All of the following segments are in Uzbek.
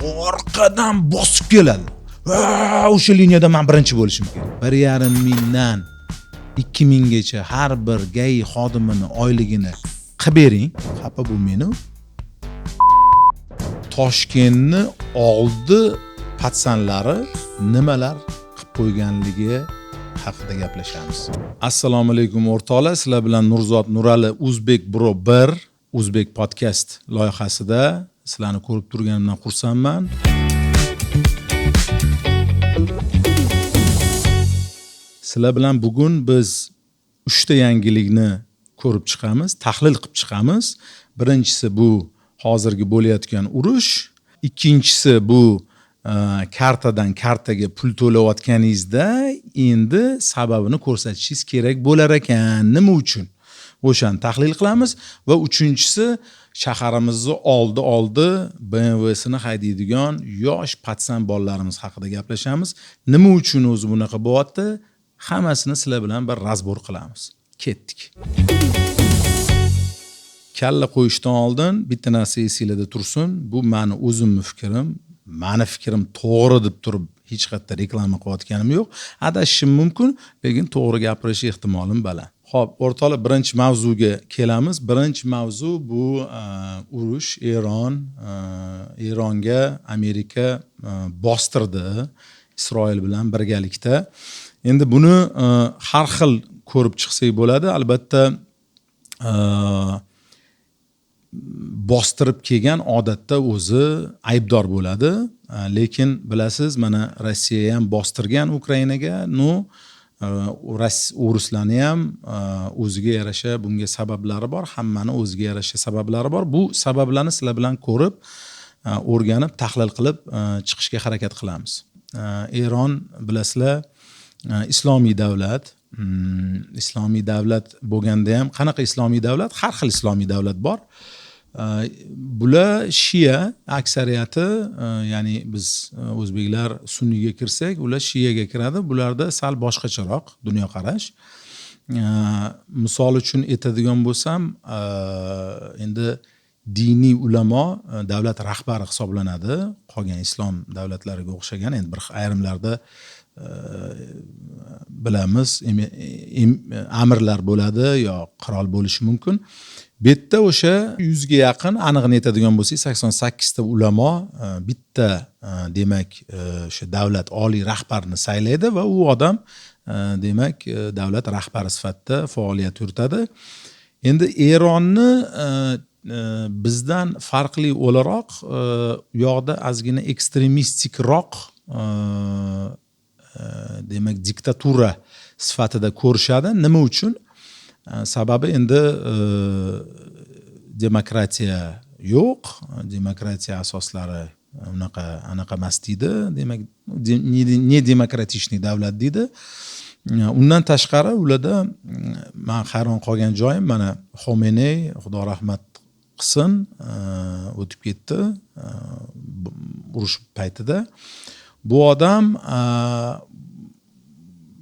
Orqadan bosib keladi. Va o'sha liniyada man birinchi bo'lishim kerak. 1,5 mingdan 2000 gacha har bir ГАИ xodimini oyligini qilib bering. Xafa bo'lmangnu. Toshkentni oldi пацан lari nimalar qilib qo'yganligi haqida gaplashamiz. Assalomu alaykum, o'rtoqlar. Sizlar bilan Nurzod Nurali, Uzbek Bro 1 Uzbek podkast loyihasida sizlarni ko'rib turganimdan xursandman. Sizlar bilan bugun biz uchta yangilikni ko'rib chiqamiz, tahlil qilib chiqamiz. Birinchisi bu hozirgi bo'layotgan urush, ikkinchisi bu kartadan kartaga pul to'layotganingizda endi sababini ko'rsatishingiz kerak bo'lar ekan. Nima uchun? O'shani tahlil qilamiz va uchinchisi shaharimizni oldi BMWsini haydaydigan yosh пацан bolalarimiz haqida gaplashamiz. Nima uchun o'zi bunaqa bo'lyapti? Hammasini sizlar bilan bir разбор qilamiz. Ketdik. Kalla qo'yishdan oldin bitta narsa esinglarda tursin. Bu mani o'zimni fikrim. Mani fikrim to'g'ri deb turib hech qayerda reklama qilayotganim yo'q. Adashishim mumkin, lekin to'g'ri gapirish ehtimolim baland. Xo'p, o'rtoqlar, birinchi mavzuga kelamiz. Birinchi mavzu bu urush. Eronga Amerika bostirdi Isroil bilan birgalikda. Endi buni har xil ko'rib chiqsak bo'ladi. Albatta, bostirib kelgan odatda o'zi aybdor bo'ladi. Lekin bilasiz, mana Rossiya ham bostirgan Ukrainaga, ну o'rislarni ham o'ziga yarasha bunga sabablari bor, hammani o'ziga yarasha sabablari bor. Bu sabablarni sizlar bilan ko'rib, o'rganib, tahlil qilib chiqishga harakat qilamiz. Eron, bilasizlar, islomiy davlat. Islomiy davlat bo'lganda ham qanaqa islomiy davlat? Har xil islomiy davlat bor. Bular shia aksariyati, ya'ni biz o'zbeklar sunniyga kirsak, ular shiyaga kiradi. Bularda sal boshqacharoq dunyoqarash. Misol uchun aytadigan bo'lsam, endi diniy ulamo davlat rahbari hisoblanadi. Qolgan islom davlatlariga o'xshagan, endi bir ayrimlarda bilamiz, amirlar bo'ladi yo qirol bo'lishi mumkin. Bu yerda o'sha 100 ga yaqin, anig'ini aytadigan bo'lsak, 88 ta ulamo bitta demak, o'sha davlat oliy rahbarini saylaydi va u odam demak, davlat rahbari sifatida faoliyat yuritadi. Endi Eronni bizdan farqli o'laroq, u yoqda ozgina ekstremistikroq, demak, diktatura sifatida ko'rishadi. Nima uchun? Sababi endi demokratiya yo'q, demokratiya asoslari unaqa anaqa emas deydi. Demak, не демократичный davlat deydi. Undan tashqari ularda man hayron qolgan joyim, mana Xomeney, Xudo rahmat qilsin, o'tib ketdi urush paytida. Bu odam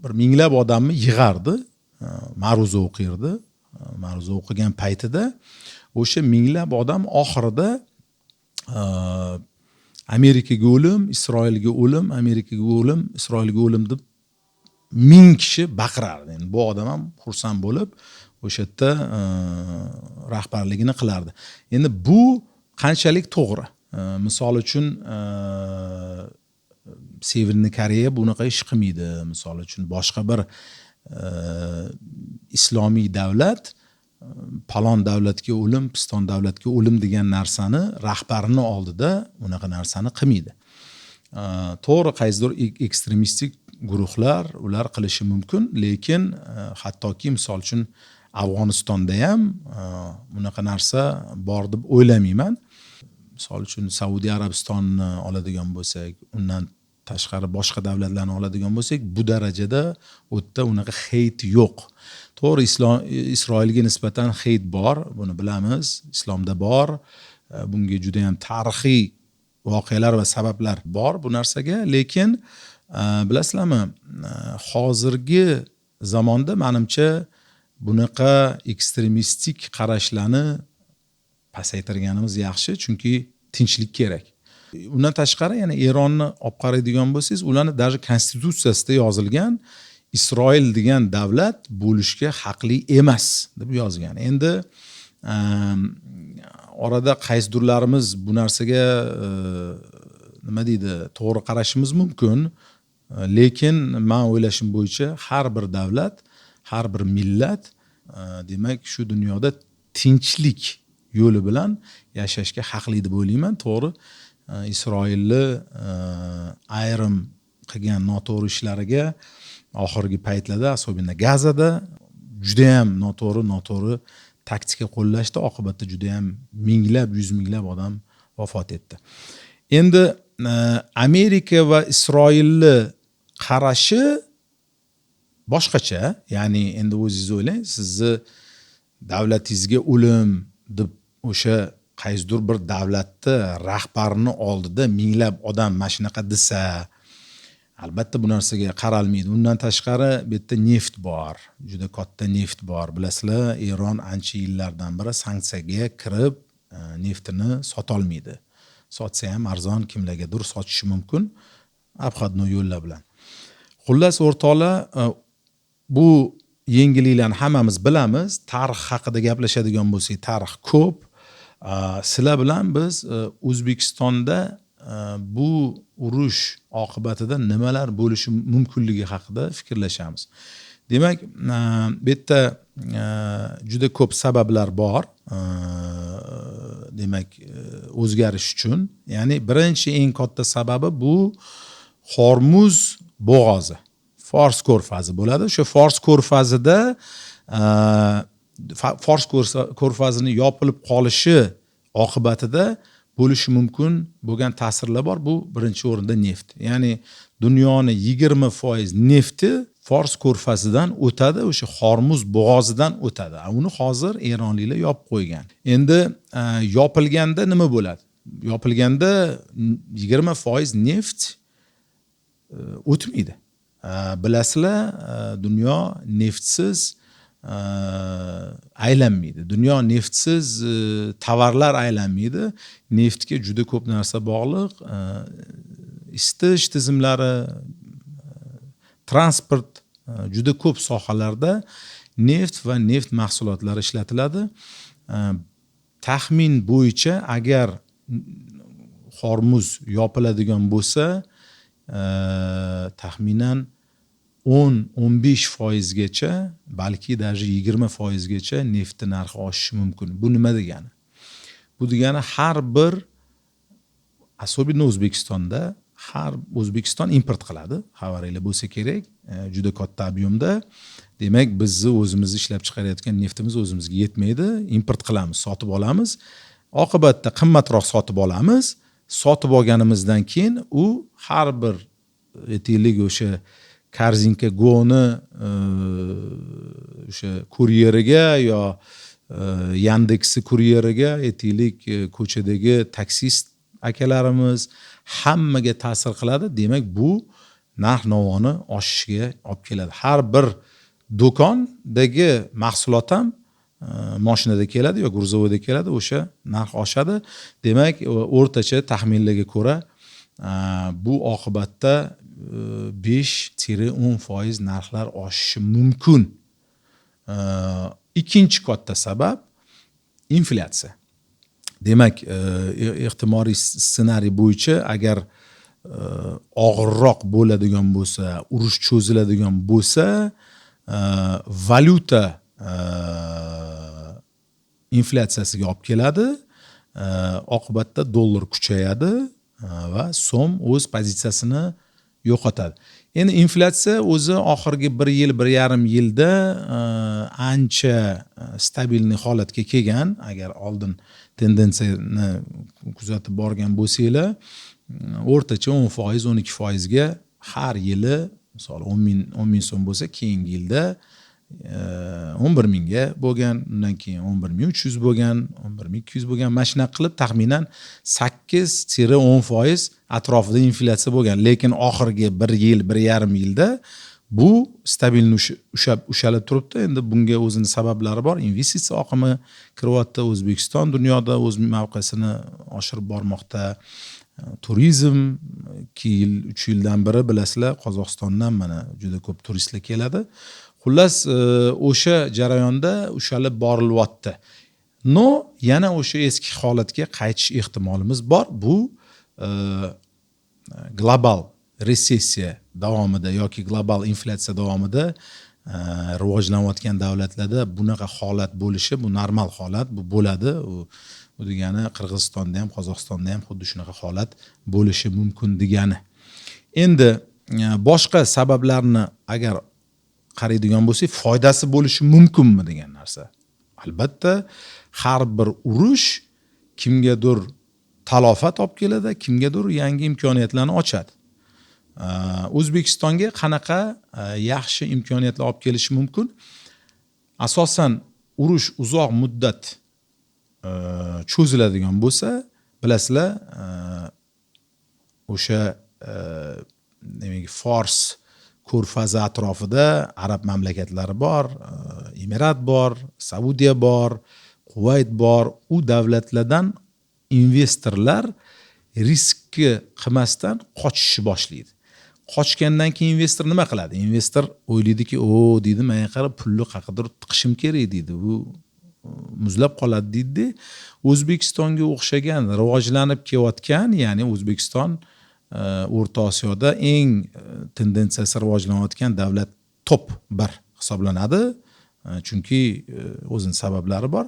bir minglab odamni yig'ardi, ma'ruza o'qirdi. Ma'ruza o'qigan paytida o'sha minglab odam oxirida "Amerikaga o'lim, Isroilga o'lim, Amerikaga o'lim, Isroilga o'lim" deb 1000 kishi baqirardi. Endi bu odam ham xursand bo'lib o'sha yerda rahbarligini qilardi. Endi bu qanchalik to'g'ri? Misol uchun, Северный Koreya bunaqa ish qilmaydi. Misol uchun, boshqa bir islomiy davlat palon davlatga o'lim, piston davlatga o'lim degan narsani rahbarini oldida unaqa narsani qilmaydi. To'g'ri, qaysidir ekstremistik guruhlar ular qilishi mumkin, lekin hattoki misol uchun Afg'onistonda ham unaqa narsa bor deb o'ylamayman. Misol uchun, Saudiya Arabistonini oladigan bo'lsak, undan tashqari boshqa davlatlarni oladigan bo'lsak, bu darajada u yerda unaqa хейт yo'q. To'g'ri, islom Isroilga nisbatan хейт bor, buni bilamiz, islomda bor. Bunga juda yam tarixiy voqealar va sabablar bor bu narsaga, lekin bilasizlarmi, hozirgi zamonda manimcha bunaqa ekstremistik qarashlarni pasaytirganimiz yaxshi, chunki tinchlik kerak. Undan tashqari, yana Eronni olib qaraydigan bo'lsangiz, ularni даже konstitutsiyasida yozilgan, Isroil degan davlat bo'lishga haqli emas deb yozgan. Endi orada qaysidirlarimiz bu narsaga nima deydi, to'g'ri qarashimiz mumkin, lekin man o'ylashim bo'yicha har bir davlat, har bir millat, demak, shu dunyoda tinchlik yo'li bilan yashashga haqli deb o'ylayman. To'g'ri, Isroilni ayrim qilgan noto'g'ri ishlariga oxirgi paytlarda, особенно Gazada judayam noto'g'ri taktika qo'llashdi, oqibatda judayam minglab, yuz minglab odam vafot etdi. Endi Amerika va Isroilni qarashi boshqacha. Ya'ni endi o'zingiz o'ylang, sizni davlatingizga o'lim deb o'sha qaysidir bir davlatni rahbarini oldida minglab odam mana shunaqa desa, albatta bu narsaga qaralmaydi. Undan tashqari, bu yerda neft bor, juda katta neft bor. Bilasizlar, Eron ancha yillardan beri sanksiyaga kirib, neftini sotolmaydi. Sotsa ham arzon kimlargadir sotishi mumkin, обходной yo'llar bilan. Xullas, o'rtoqlar, bu yengilliklarni hammamiz bilamiz. Tarix haqida gaplashadigan bo'lsak, tarix ko'p. Sizlar bilan biz O'zbekistonda bu urush oqibatida nimalar bo'lishi mumkinligi haqida fikrlashamiz. Demak, bu yerda juda ko'p sabablar bor, demak, o'zgarish uchun. Ya'ni birinchi, eng katta sababi bu Hormuz bo'g'ozi, Fors ko'rfazi bo'ladi. O'sha Fors ko'rfazida, Fors ko'rfazini yopilib qolishi oqibatida bo'lishi mumkin bo'lgan ta'sirlar bor. Bu birinchi o'rinda neft. Ya'ni dunyoni 20% nefti Fors ko'rfazidan o'tadi, o'sha Hormuz bo'g'ozidan o'tadi. Uni hozir eronliklar yopib qo'ygan. Endi yopilganda nima bo'ladi? Yopilganda 20% neft o'tmaydi. Bilasizlar, dunyo neftsiz aylanmaydi, dunyo neftsiz tovarlar aylanmaydi. Neftga juda ko'p narsa bog'liq: isitish tizimlari, transport, juda ko'p sohalarda neft va neft mahsulotlari ishlatiladi. Taxmin bo'yicha, agar Hormuz yopiladigan bo'lsa, taxminan 10-15 foizgacha, balki даже 20 foizgacha neftni narxi oshishi mumkin. Bu nima degani? Bu degani har bir, особенно O'zbekistonda, har O'zbekiston import qiladi, xabaringlar bo'lsa kerak, juda katta объем da. Demak, bizni o'zimiz ishlab chiqarayotgan neftimiz o'zimizga yetmaydi, import qilamiz, sotib olamiz. Oqibatda qimmatroq sotib olamiz. Sotib olganimizdan keyin u har bir, aytaylik, o'sha Korzinka Goni o'sha kuryeriga yo Yandeksi kuryeriga, aytaylik, ko'chadagi taksist akalarimiz, hammaga ta'sir qiladi. Demak, bu narx navoni oshishiga olib keladi. Har bir do'kondagi mahsulot ham moshinada keladi yo грузовой da keladi, o'sha narx oshadi. Demak, o'rtacha taxminlarga ko'ra, bu oqibatda 5-10% narxlar oshishi mumkin. Ikkinchi katta sabab inflyatsiya. Demak, ehtimoliy ssenariy bo'yicha, agar og'irroq bo'ladigan bo'lsa, urush cho'ziladigan bo'lsa, valyuta inflyatsiyasiga olib keladi. Oqibatda dollar kuchayadi va so'm o'z pozitsiyasini yo'qotadi. Endi inflyatsiya o'zi oxirgi bir yil, 1,5 yilda ancha стабильный holatga kelgan. Agar oldin tendensiyani kuzatib borgan bo'lsanglar, o'rtacha 10%, 12 foizga har yili. Misol, 10 ming so'm bo'lsa, keyingi yilda 11 mingga bo'lgan, undan keyin 11 300 bo'lgan, 11 200 bo'lgan. Mana shunaqa qilib taxminan 8-10% atrofida inflyatsiya bo'lgan. Lekin oxirgi bir yil, 1,5 yilda bu стабильный ushalib turibdi. Endi bunga o'zini sabablari bor: investitsiya oqimi kiryapti, O'zbekiston dunyoda o'z mavqesini oshirib bormoqda. Turizm 2 yil, 3 yildan beri bilasizlar, Qozog'istondan mana juda ko'p turistlar keladi. Xullas, o'sha jarayonda ushalib borilyapti. Но yana o'sha eski holatga qaytish ehtimolimiz bor. Bu global resessiya davomida yoki global inflyatsiya davomida rivojlanayotgan davlatlarda bunaqa holat bo'lishi, bu normal holat, bu bo'ladi. U degani Qirg'izistonda ham, Qozog'istonda ham xuddi shunaqa holat bo'lishi mumkin degani. Endi boshqa sabablarni agar qaraydigan bo'lsak, foydasi bo'lishi mumkinmi degan narsa. Albatta, har bir urush kimgadir talofat olib keladi, kimgadir yangi imkoniyatlarni ochadi. O'zbekistonga qanaqa yaxshi imkoniyatlar olib kelishi mumkin? Asosan urush uzoq muddat cho'ziladigan bo'lsa, bilasizlar, o'sha demak, Fors ko'rfazi atrofida arab mamlakatlari bor, Emirat bor, Saudiya bor, Quvayt bor. U davlatlardan investorlar riskni qilmasdan qochishni boshlaydi. Qochgandan keyin investor nima qiladi? Investor o'ylaydiki, o deydi, menga qarab pulni qayerqadir tiqishim kerak deydi. Bu muzlab qoladi deydi. O'zbekistonga o'xshagan rivojlanib kelayotgan, ya'ni O'zbekiston O'rta Osiyoda eng tendensiyasi rivojlanayotgan davlat top 1 hisoblanadi. Chunki o'zini sabablari bor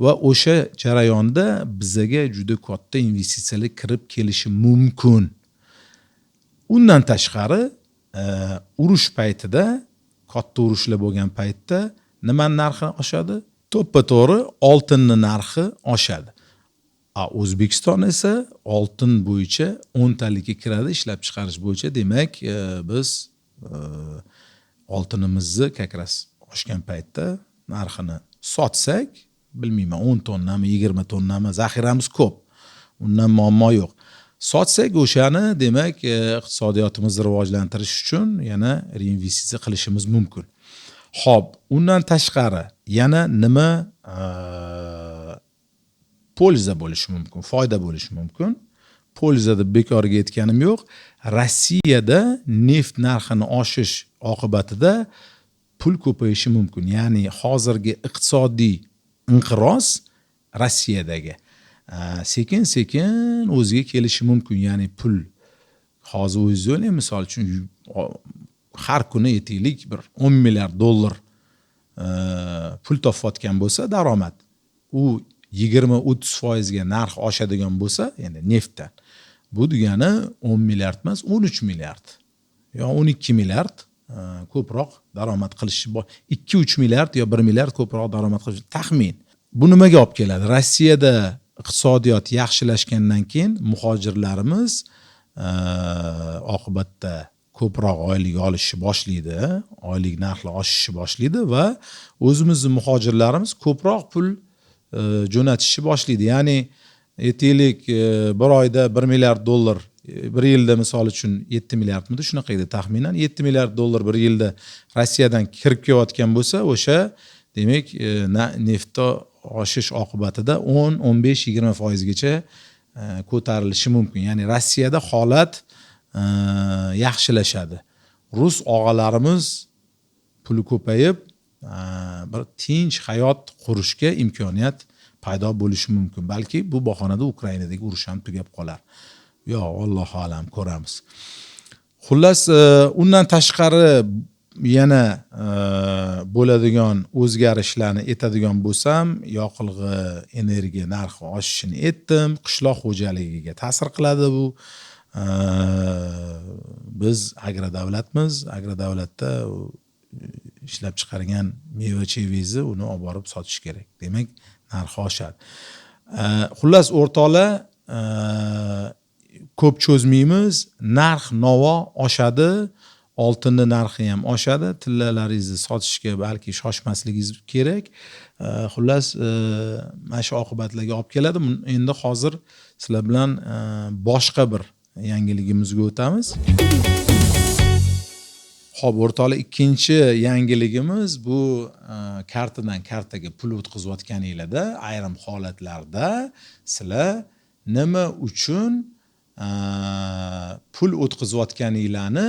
va o'sha jarayonda bizaga juda katta investitsiyalar kirib kelishi mumkin. Undan tashqari, urush paytida, katta urushlar bo'lgan paytda nimani narxi oshadi? To'ppa-to'g'ri oltinning narxi oshadi. O'zbekiston esa oltin bo'yicha 10 talikka kiradi ishlab chiqarish bo'yicha. Demak, biz oltinimizni как раз oshgan paytda narxini sotsak, bilmayman, 10 tonnami, 20 tonnami, zaxiramiz ko'p. Undan muammo yo'q. Sotsak o'shani, demak, iqtisodiyotimizni rivojlantirish uchun yana reinvestitsiya qilishimiz mumkin. Xo'p, undan tashqari yana nima польза bo'lishi mumkin, foyda bo'lishi mumkin? Польза deb bekorga aytganim yo'q. Rossiyada neft narxini oshish oqibatida pul ko'payishi mumkin. Ya'ni hozirgi iqtisodiy inqiroz Rossiyadagi sekin-sekin o'ziga kelishi mumkin. Ya'ni pul hozir o'zingiz o'ylang, misol uchun har kuni aytaylik bir 10 milliard dollar pul topayotgan bo'lsa daromad, u 20-30% ga narx oshadigan bo'lsa, endi neftdan, bu degani 10 milliard emas, 13 milliard yo 12 milliard ko'proq daromad qilishi, 2-3 milliard yo 1 milliard ko'proq daromad qilishi taxmin. Bu nimaga olib keladi? Rossiyada iqtisodiyot yaxshilashgandan keyin muhojirlarimiz oqibatda ko'proq oylik olishni boshlaydi, oylik narxlar oshishni boshlaydi va o'zimizni muhojirlarimiz ko'proq pul jo'natishni boshlaydi. Ya'ni aytaylik, bir oyda 1 milliard dollar, bir yilda misol uchun 7 milliardmidi, shunaqa edi taxminan, 7 milliard dollar bir yilda Rossiyadan kirib kelayotgan bo'lsa, o'sha demak neftni oshish oqibatida 10, 15, 20 foizgacha ko'tarilishi mumkin. Ya'ni Rossiyada holat yaxshilashadi. Rus og'alarimiz puli ko'payib, bir tinch hayot qurishga imkoniyat paydo bo'lishi mumkin. Balki bu bahonada Ukrainadagi urush ham tugab qolar. Yo'q, Allohu alam, ko'ramiz. Xullas, undan tashqari yana bo'ladigan o'zgarishlarni aytadigan bo'lsam, yoqilg'i, energiya narxi oshishini aytdim, qishloq xo'jaligiga ta'sir qiladi bu. Biz agrodavlatmiz, agrodavlatda ishlab chiqargan meva-chevangizni uni olib borib sotish kerak. Demak, narxi oshadi. Xullas, o'rtoqlar, ko'p cho'zmaymiz, narx navo oshadi, oltinni narxi ham oshadi, tillalaringizni sotishga balki shoshmasligingiz kerak. Xullas, mana shu oqibatlarga olib keladi. Endi hozir sizlar bilan boshqa bir yangiligimizga o'tamiz. Xo'p, o'rtoqlar, ikkinchi yangiligimiz bu kartadan kartaga pul o'tkazayotganinglarda ayrim holatlarda sizlar nima uchun Pul o'tkazayotganinglarni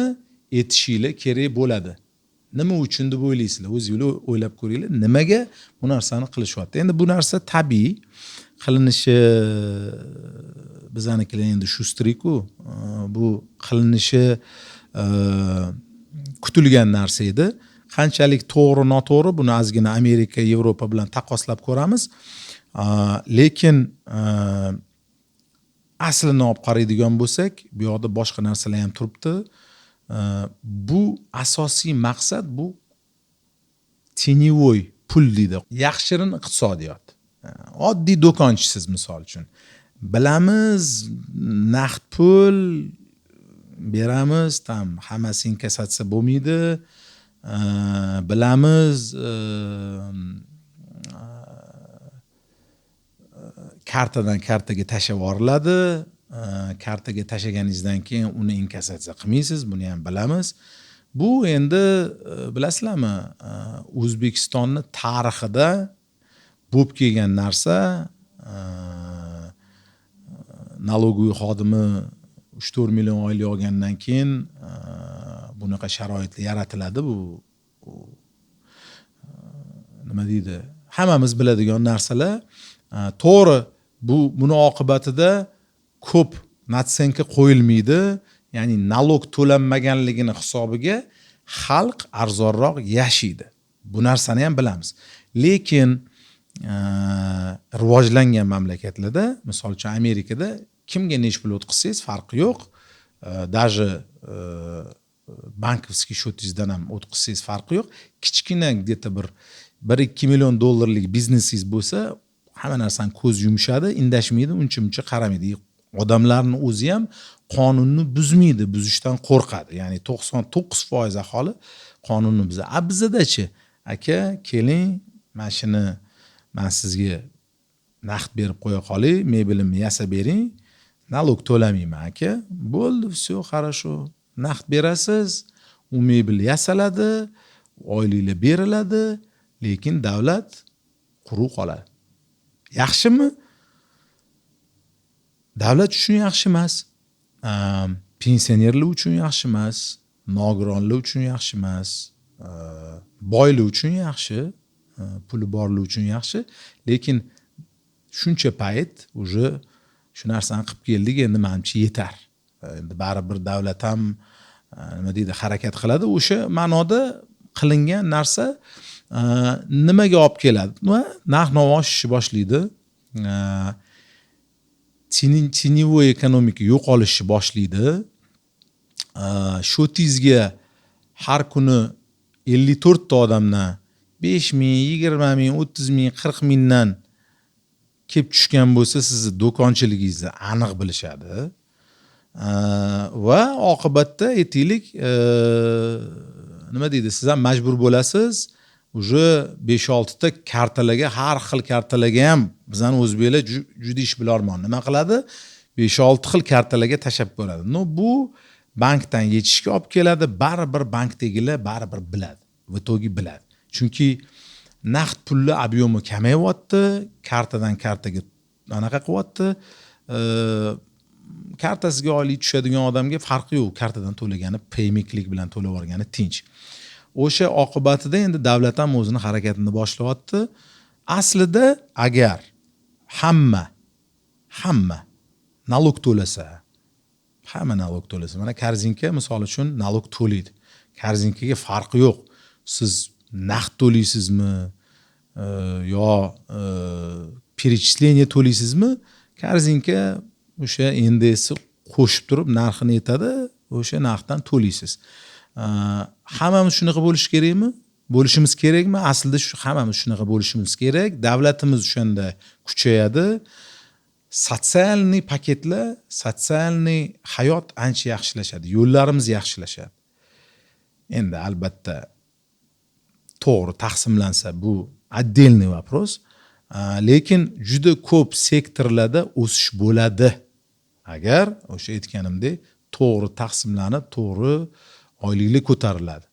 aytishinglar kerak bo'ladi. Nima uchun deb o'ylaysizlar? O'zinglar o'ylab ko'ringlar, nimaga bu narsani qilishyapti? Endi bu narsa tabiiy qilinishi, bizanikilar endi шустрый ku, bu qilinishi kutilgan narsa edi. Qanchalik to'g'ri, noto'g'ri, buni ozgina Amerika, Yevropa bilan taqqoslab ko'ramiz. Lekin aslini olib qaraydigan bo'lsak, bu yoqda boshqa narsalar ham turibdi. Bu asosiy maqsad, bu теневой pul deydi, yashirin iqtisodiyot. Oddiy do'konchisiz, misol uchun, bilamiz, naqd pul beramiz, там hammasi inkassatsiya bo'lmaydi, bilamiz, kartadan kartaga tashlab yuboriladi, kartaga tashlaganingizdan keyin uni inkassatsiya qilmaysiz, buni ham bilamiz. Bu endi bilasizlarmi, O'zbekistonni tarixida bo'lib kelgan narsa. Налоговый xodimi 3-4 million oylik olgandan keyin bunaqa sharoitlar yaratiladi. Bu nima deydi, hammamiz biladigan narsalar. To'g'ri, buni oqibatida ko'p наценка qo'yilmaydi, ya'ni налог to'lanmaganligini hisobiga xalq arzonroq yashaydi, bu narsani ham bilamiz. Lekin rivojlangan mamlakatlarda, misol uchun, Amerikada kimga nechi pul o'tkazsangiz, farqi yo'q, даже банковский счет ingizdan ham o'tkazsangiz, farqi yo'q. Kichkina, где то 1-2 million dollarlik biznesingiz bo'lsa, hamma narsani ko'z yumishadi, indashmaydi, uncha muncha qaramaydi. Odamlarni o'zi ham qonunni buzmaydi, buzishdan qo'rqadi, ya'ni 99% aholi qonunni buzadi. A bizadachi? Aka, keling, mana shuni man sizga naqd berib qo'ya qolay, mebelimni yasab bering, налог to'lamayman, aka. Bo'ldi, все хорошо. Naqd berasiz, u mebel yasaladi, oyliklar beriladi, lekin davlat quruq qoladi. Yaxshimi? Davlat uchun yaxshi emas, pensionerlar uchun yaxshi emas, nogironlar uchun yaxshi emas, boylar uchun yaxshi, puli borlar uchun yaxshi. Lekin shuncha payt уже shu narsani qilib keldik, endi manimcha yetar. Endi baribir davlat ham, nima deydi, harakat qiladi. O'sha ma'noda qilingan narsa nimaga olib keladi? Narx navo oshishni boshlaydi, теневой экономика yo'qolishni boshlaydi. Счет ingizga har kuni 54 ta odamdan 5000, 20 000, 30 000, 40 000dan kelib tushgan bo'lsa, sizni do'konchiligingizni aniq bilishadi. Va oqibatda, aytaylik, nima deydi, siz ham majbur bo'lasiz уже 5-6 ta kartalarga, har xil kartalarga ham. Bizani o'zbeklar juda ish bilormon, nima qiladi, 5-6 xil kartalarga tashlab ko'radi. Но bu bankdan yechishga olib keladi. Baribir bankdagilar baribir biladi, в итоге biladi, chunki naqd pulni объем i kamayyapti, kartadan kartaga anaqa qilyapti. Kartasiga oylik tushadigan odamga farqi yo'q, kartadan to'lagani, Paymiklik bilan to'lab yuborgani tinch. O'sha oqibatida endi davlat ham o'zini harakatini boshlayapti. Aslida agar hamma налог to'lasa, hamma налог to'lasa, mana Korzinka, misol uchun, налог to'laydi. Korzinkaga farqi yo'q, siz naqd to'laysizmi yo перечисление to'laysizmi, Korzinka o'sha НДС qo'shib turib narxini aytadi, o'sha narxdan to'laysiz. Hammamiz shunaqa bo'lishi kerakmi, bo'lishimiz kerakmi? Aslida shu, hammamiz shunaqa bo'lishimiz kerak. Davlatimiz o'shanda kuchayadi, социальный paketlar, социальный hayot ancha yaxshilashadi, yo'llarimiz yaxshilashadi. Endi albatta to'g'ri taqsimlansa, bu отдельный вопрос, lekin juda ko'p sektorlarda o'sish bo'ladi, agar o'sha aytganimdek to'g'ri taqsimlanib, to'g'ri oyliklar ko'tariladi.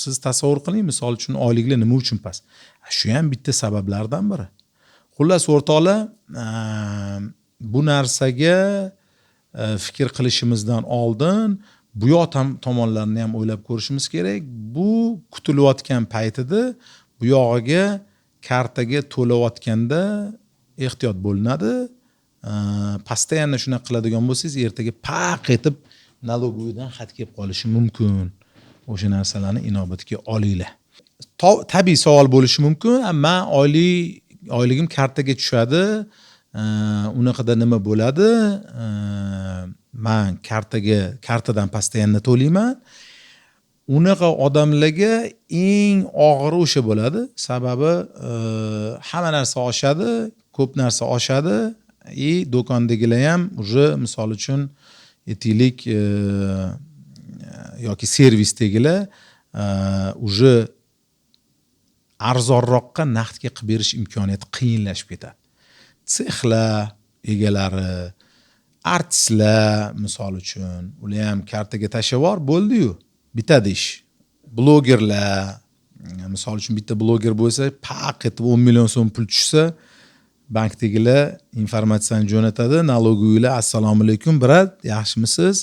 Siz tasavvur qiling, misol uchun, oyliklar nima uchun past? Shu ham bitta sabablardan biri. Xullas, o'rtoqlar, bu narsaga Fikr qilishimizdan oldin bu yoq tomonlarini ham o'ylab ko'rishimiz kerak. Bu kutilayotgan paytida bu yog'iga kartaga to'layotganda ehtiyot bo'linadi. Постоянно shunaqa qiladigan bo'lsangiz, ertaga paq etib налоговый dan xat kelib qolishi mumkin. O'sha narsalarni inobatga olinglar. Tabiiy savol bo'lishi mumkin: man oyligim kartaga tushadi, unaqada nima bo'ladi? Man kartadan постоянно to'layman. Unaqa odamlarga eng og'iri o'sha bo'ladi. Sababi hamma narsa oshadi, ko'p narsa oshadi и do'kondagilar ham уже, misol uchun, aytaylik, yoki servisdagilar уже arzonroqqa naqdga qilib berish imkoniyati qiyinlashib ketadi. Sexlar egalari, artistlar, misol uchun, ular ham kartaga tashlab yubor, bo'ldiyu, bitadi ish. Blogerlar, misol uchun, bitta bloger bo'lsa, paq etib 10 million so'm pul tushsa, bankdagilar informatsiyani jo'natadi налоговый lar: "Assalomu alaykum, брат, yaxshimisiz?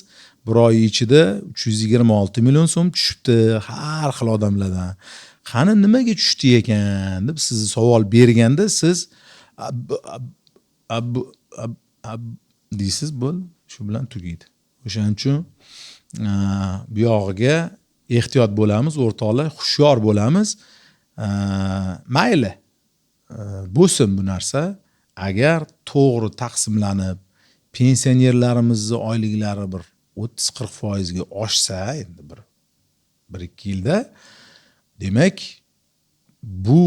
Bir oy ichida 326 million so'm tushibdi har xil odamlardan. Qani, nimaga tushdi ekan?" deb sizni savol berganda, siz "Ab, ab, ab, ab, ab" deysiz, bo'ldi, shu bilan tugaydi. O'shaning uchun bu yog'iga ehtiyot bo'lamiz, o'rtoqlar, hushyor bo'lamiz. Mayli, bo'lsin bu narsa, agar to'g'ri taqsimlanib, pensionerlarimizni oyliklari bir 30-40 foizga oshsa endi bir ikki yilda, demak, bu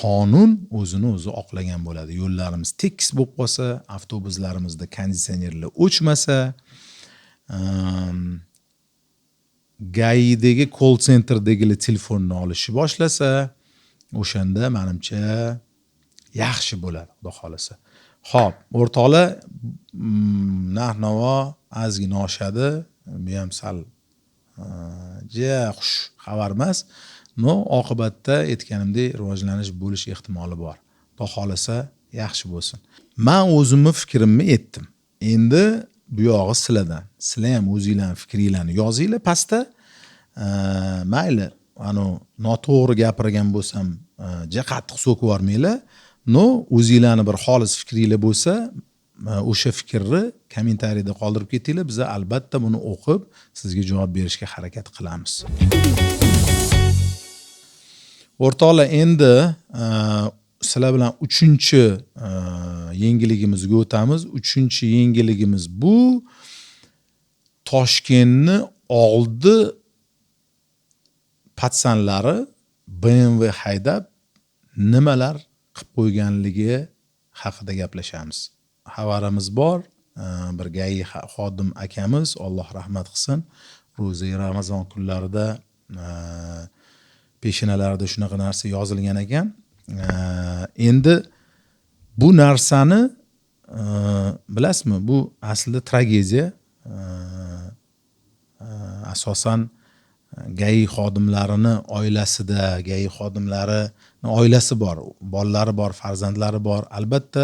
qonun o'zini o'zi oqlagan bo'ladi. Yo'llarimiz tekis bo'lib qolsa, avtobuslarimizda konditsionerlar o'chmasa, ГАИ dagi колл-центр dagilar telefonni olishni boshlasa, o'shanda, manimcha, yaxshi bo'ladi, xudo xohlasa. Ho'p, o'rtoqlar, narx navo ozgina oshadi. Bu ham sal ja xush xabar emas, но oqibatda, aytganimdek, rivojlanish bo'lish ehtimoli bor. Xudo xohlasa, yaxshi bo'lsin. Man o'zimni fikrimni aytdim, endi bu yog'i sizlardan. Sizlar ham o'zinglarni fikringlarni yozinglar pastda. Mayli, anavi noto'g'ri gapirgan bo'lsam, ja qattiq so'kib yubormanglar, но o'zinglarni bir xolis fikringlar bo'lsa, o'sha fikrni kommentariyda qoldirib ketinglar. Biza albatta buni o'qib, sizga javob berishga harakat qilamiz. O'rtoqlar, endi sizlar bilan uchinchi yangiligimizga o'tamiz. Uchinchi yangiligimiz bu Toshkentni oldi пацан lari BMW haydab nimalar qilib qo'yganligi haqida gaplashamiz. Xabarimiz bor, bir ГАИ xodim akamiz, Alloh rahmat qilsin, ro'za Ramazon kunlarida peshonalarida shunaqa narsa yozilgan ekan. Endi bu narsani bilasizmi, bu aslida tragediya. Asosan ГАИ xodimlarini oilasida, ГАИ xodimlarini oilasi bor, bolalari bor, farzandlari bor. Albatta,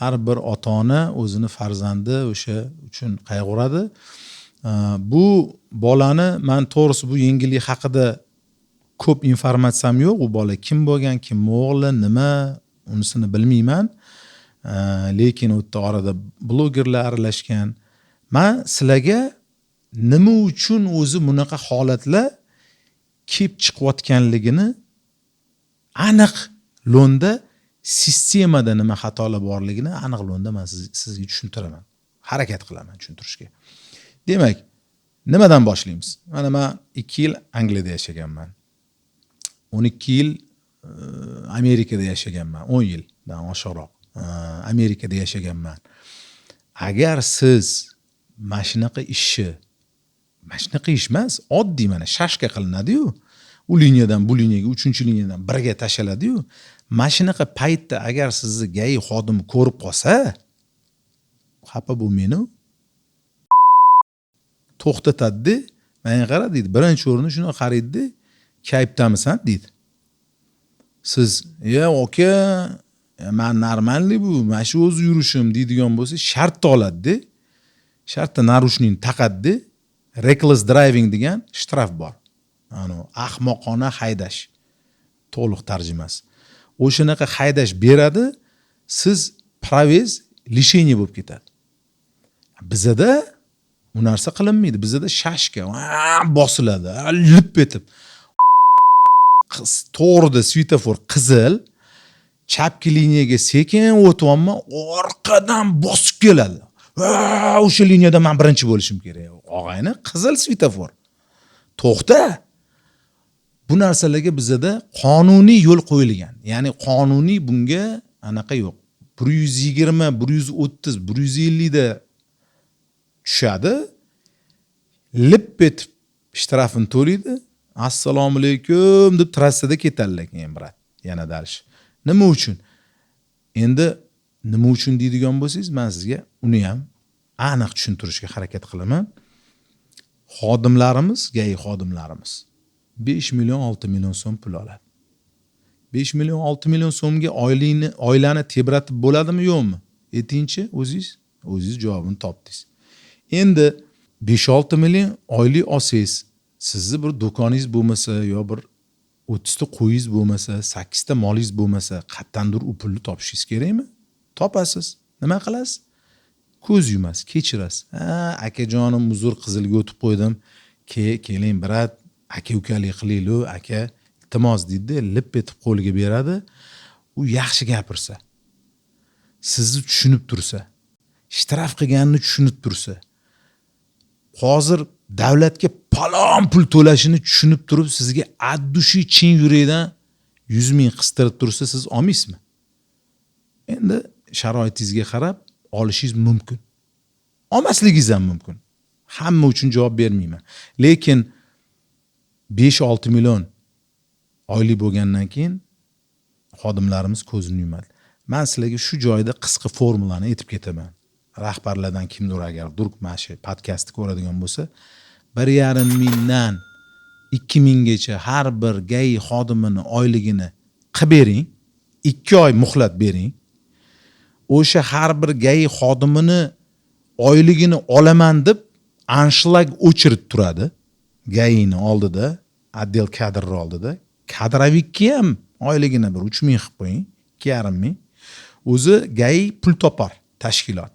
har bir ota ona o'zini farzandi o'sha uchun qayg'uradi. Bu bolani, man to'g'risi bu yengillik haqida ko'p informatsiyam yo'q. U bola kim bo'lgan, kimni o'g'li, nima, unisini bilmayman. Lekin u yerda orada blogerlar aralashgan. Man sizlarga nima uchun o'zi bunaqa holatlar kelib chiqayotganligini, aniq lo'nda sistemada nima xatolar borligini aniq lo'nda man sizga tushuntiraman, harakat qilaman tushuntirishga. Demak, nimadan boshlaymiz? Mana, man 2 yil Angliyada yashaganman, 12 yil Amerikada yashaganman, 10 yildan oshiqroq Amerikada yashaganman. Agar siz mana shunaqa ishni, mana shunaqa ish emas, oddiy mana шашка qilinadiyu, u liniyadan bu liniyaga, uchinchi liniyadan birga tashaladiyu, mana shunaqa paytda agar sizni ГАИ xodimi ko'rib qolsa, xafa bo'lmangnu, to'xtatadida, "Manga qara", deydi. Birinchi o'rinda shunaqa qaraydida, "Kayfdamisan?" deydi. Siz "Ya aka, man нормальный, bu mana shu o'zi yurishim" deydigan bo'lsa, shartta oladida. Shartta нарушение ni taqadida reckless driving degan shtraf bor. Anu ahmoqona haydash to'liq tarjimasi. O'shanaqa haydash beradi, siz права ngiz лишение bo'lib ketadi. Bizada u narsa qilinmaydi. Bizada шашка bosiladi, lip etib. To'g'rida svetofor qizil, chapki liniyaga sekin o'tyapman, orqadan bosib keladi. O'sha liniyada man birinchi bo'lishim kerak. Og'ayni, qizil svetofor. To'xta. Bu narsalarga bizada qonuniy yo'l qo'yilgan. Ya'ni qonuniy bunga anaqa yo'q. 120, 130, 150 da tushadi. Lip etib shtrafini to'laydi. Assalomu alaykum deb trassada ketadilar keyin, брат. Yana дальше. Nima uchun? Endi nima uchun deydigan bo'lsangiz, men sizga uni ham aniq tushuntirishga harakat qilaman. Xodimlarimiz, ГАИ xodimlarimiz 5 million, 6 million so'm pul oladi. 5 million, 6 million so'mga oylikni, oilani tebratib bo'ladimi, yo'qmi? Aytingchi, o'zingiz javobini topdingiz. Endi 5-6 million oylik olsangiz, sizni bir do'koningiz bo'lmasa yo bir 30 ta qo'yingiz bo'lmasa, 8 ta molingiz bo'lmasa, qayerdandir u pulni topishingiz kerakmi? Topasiz. Nima qilasiz? Ko'z yumasiz, kechirasiz. Ha, akajonim, uzr, qizilga o'tib qo'ydim. Keling, брат, aka ukalik qilaylik, aka, iltimos deydi, lip etib qo'liga beradi. U yaxshi gapirsa, sizni tushunib tursa, shtraf qilganini tushunib tursa, hozir davlatga palon pul to'lashini tushunib turib, sizga от души, chin yurakdan 100 ming qistirib tursa, siz olmaysizmi? Endi sharoitingizga qarab olishingiz mumkin, olmasligingiz ham mumkin. Hamma uchun javob bermayman. Lekin 5-6 million oylik bo'lgandan keyin xodimlarimiz ko'zini yumadi. Man sizlarga shu joyda qisqa formulani aytib ketaman. Rahbarlardan kimdir agar вдруг mana shu podkastni ko'radigan bo'lsa, 1,5 mingdan 2 minggacha har bir ГАИ xodimini oyligini qilib bering, 2 oy muhlat bering. O'sha har bir ГАИ xodimini oyligini olaman deb аншлаг, очередь turadi ГАИ ni oldida, отдел kadrni oldida. Кадровик ka ham oyligini bir 3000 qilib qo'ying, 2,5 ming. O'zi ГАИ pul topar tashkilot,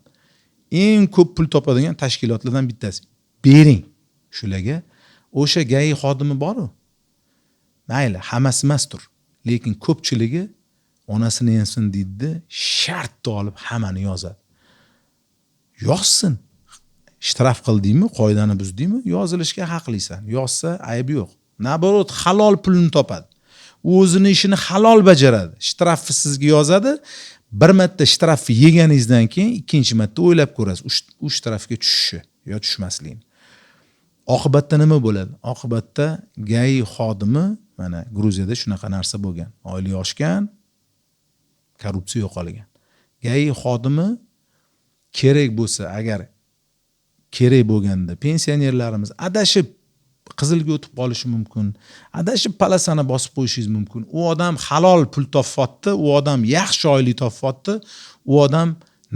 eng ko'p pul topadigan tashkilotlardan bittasi. Bering shularga. O'sha ГАИ xodimi boru, mayli, hammasi emasdir, lekin ko'pchiligi onasini emsin deydida, shartta olib hammani yozadi. Yozsin. Shtraf qildingmi, qoidani buzdingmi, yozilishga haqlisan. Yozsa, aybi yo'q, наоборот, halol pulini topadi, u o'zini ishini halol bajaradi. Shtrafni sizga yozadi. Bir marta shtrafni yeganingizdan keyin ikkinchi marta o'ylab ko'rasiz u shtrafga tushishi yo tushmasligini. Oqibatda nima bo'ladi? Oqibatda ГАИ xodimi, mana Gruziyada shunaqa narsa bo'lgan, oylik oshgan, korrupsiya yo'qolgan. ГАИ xodimi kerak bo'lsa, agar kerak bo'lganda pensionerlarimiz adashib qizilga o'tib qolishi mumkin, adashib полоса ni bosib qo'yishingiz mumkin. U odam halol pul topyapti, u odam yaxshi oylik topyapti, u odam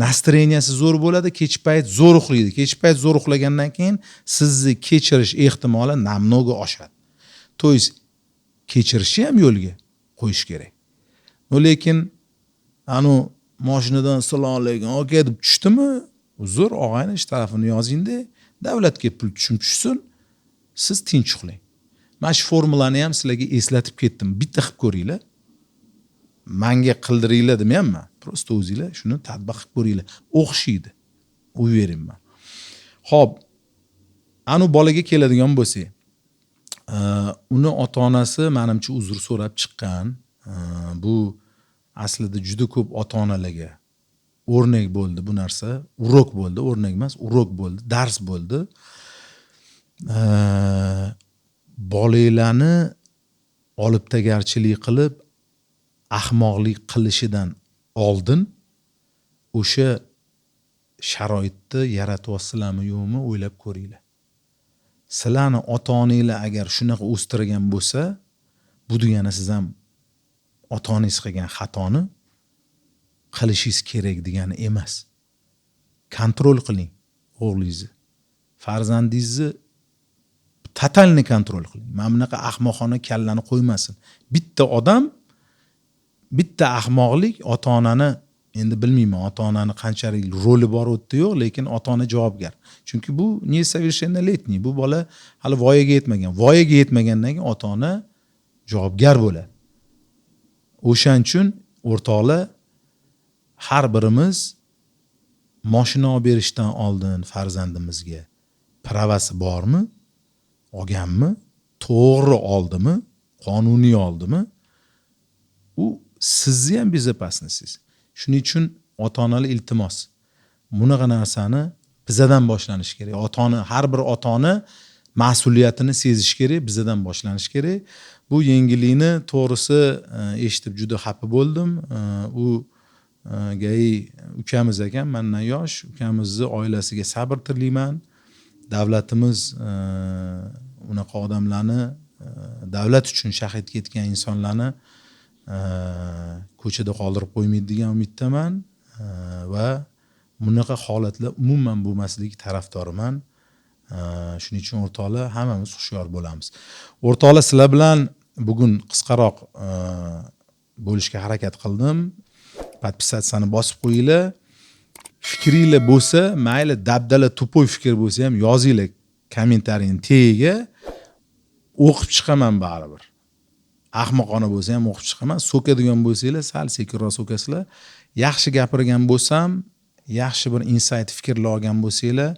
настроения si zo'r bo'ladi, kech payt zo'r uxlaydi. Kech payt zo'r uxlagandan keyin sizni kechirish ehtimoli намного oshadi. То есть kechirishni ham yo'lga qo'yish kerak. Но lekin anu moshinadan "Assalomu alaykum, aka" deb tushdimi, uzr, og'ayni, shtrafini yozingda, davlatga pul tushum tushsin, siz tinch uxlang. Mana shu formulani ham sizlarga eslatib ketdim, bitta qilib ko'ringlar. Manga qildiringlar demayapman, просто o'zinglar shuni tatbiq qilib ko'ringlar, o'xshaydi, уверен man. Ho'p, anu bolaga keladigan bo'lsak, uni ota onasi manimcha uzr so'rab chiqqan. Bu aslida juda ko'p ota onalarga o'rnak bo'ldi bu narsa, урок bo'ldi, o'rnak emas, урок bo'ldi, dars bo'ldi. Bolanglarni olibtagarchilik qilib, ahmoqlik qilishidan oldin o'sha sharoitni yaratyapsizlarmi, yo'qmi, o'ylab ko'ringlar. Sizlarni ota onanglar agar shunaqa o'stirgan bo'lsa, bu degani siz ham ota onangiz qilgan xatoni qilishingiz kerak degani emas. Контроль qiling. O'g'lingizni, farzandingizni тотальный контроль qiling. Mana bunaqa ahmoqona kallani qo'ymasin. Bitta odam, bitta ahmoqlik ota onani, endi bilmayman, ota onani qanchalik roli bor u yerda, yo'q, lekin ota ona javobgar, chunki bu несовершеннолетний, bu bola hali voyaga yetmagan. Voyaga yetmagandan keyin ota ona javobgar bo'ladi. O'shaning uchun, o'rtoqlar, har birimiz moshina olib berishdan oldin farzandimizga права si bormi, olganmi, to'g'ri oldimi, qonuniy oldimi, u sizni ham безопасность ingiz. Shuning uchun, ota onalar, iltimos, bunaqa narsani bizadan boshlanishi kerak. Ota ona, har bir ota ona mas'uliyatini sezishi kerak, bizadan boshlanishi kerak bu yengillikni. To'g'risi, eshitib juda xafa bo'ldim. U ГАИ ukamiz ekan, mandan yosh. Ukamizni oilasiga sabr tilayman. Davlatimiz unaqa odamlarni, davlat uchun shahid ketgan insonlarni ko'chada qoldirib qo'ymaydi degan umiddaman va bunaqa holatlar umuman bo'lmasligi tarafdoriman. Shuning uchun, o'rtoqlar, hammamiz hushyor bo'lamiz. O'rtoqlar, sizlar bilan bugun qisqaroq bo'lishga harakat qildim. Подписаться ni bosib qo'yinglar. Fikringlar bo'lsa, mayli, dabdala тупой fikr bo'lsa ham, yozinglar комментарий ni tagiga, o'qib chiqaman baribir. Ahmoqona bo'lsa ham o'qib chiqaman. So'kadigan bo'lsanglar, sal sekinroq so'kasizlar. Yaxshi gapirgan bo'lsam, yaxshi bir инсайт, fikrlar olgan bo'lsanglar,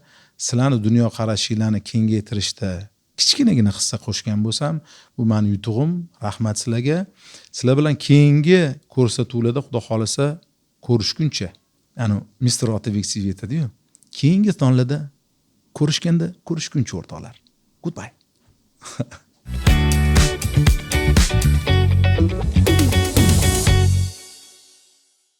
sizlarni dunyoqarashinglarni kengaytirishda kichkinagina hissa qo'shgan bo'lsam, bu mani yutug'im. Rahmat sizlarga. Sizlar bilan keyingi ko'rsatuvlarda, xudo xohlasa, ko'rishguncha. Ani mister Otabek TV aytadiyu, keyingi sonlarda ko'rishganda ko'rishguncha, o'rtoqlar, goodbye.